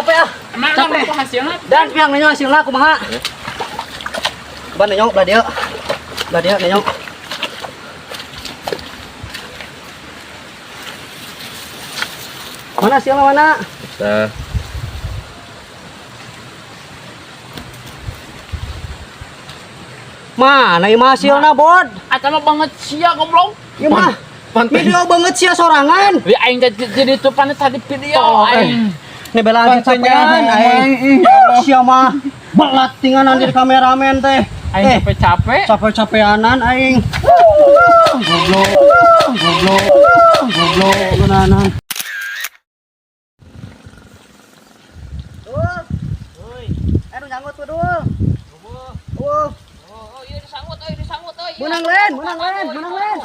Capek ah. Emang Capek. apa hasilnya? Dan pihak nenyo hasilna kumaha? Ban nenyo belah dieu. Belah dieu nenyo. Mana hasilnya mana? Nah, Mana ieu mah hasilna, Bod? Atau mah banget sia goblok. Ieu mah video banget sia sorangan. Di aing teh jadi itu panet tadi video Oh, aing. Ini belaan capean aing. Sia mah belat tinganan jadi kameramen teh. Aing Eh, capek-capek. capek-capeanan aing. Goblok, goblok, goblok geunanan. Dul. Oi. Eh, nu nyanggut tuh, Dul. Oh, Oh, iya disanggut euy, disanggut euy. menang len, menang len, menang len.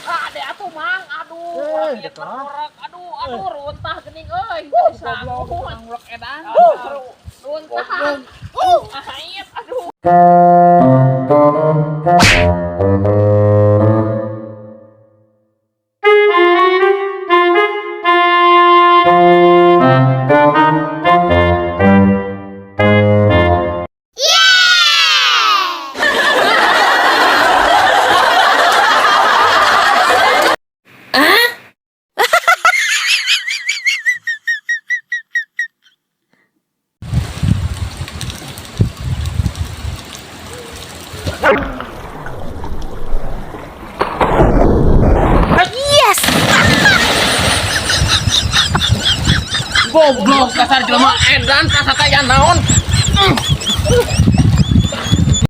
Ah, ade atuh mang, aduh, Eh, ieu terkorak. Aduh, aduh, runtah geuning euy. Disanggut. Ngurek edan. Runtah. Ahait, aduh. Goblok kasar jelema edan kasar teh naon.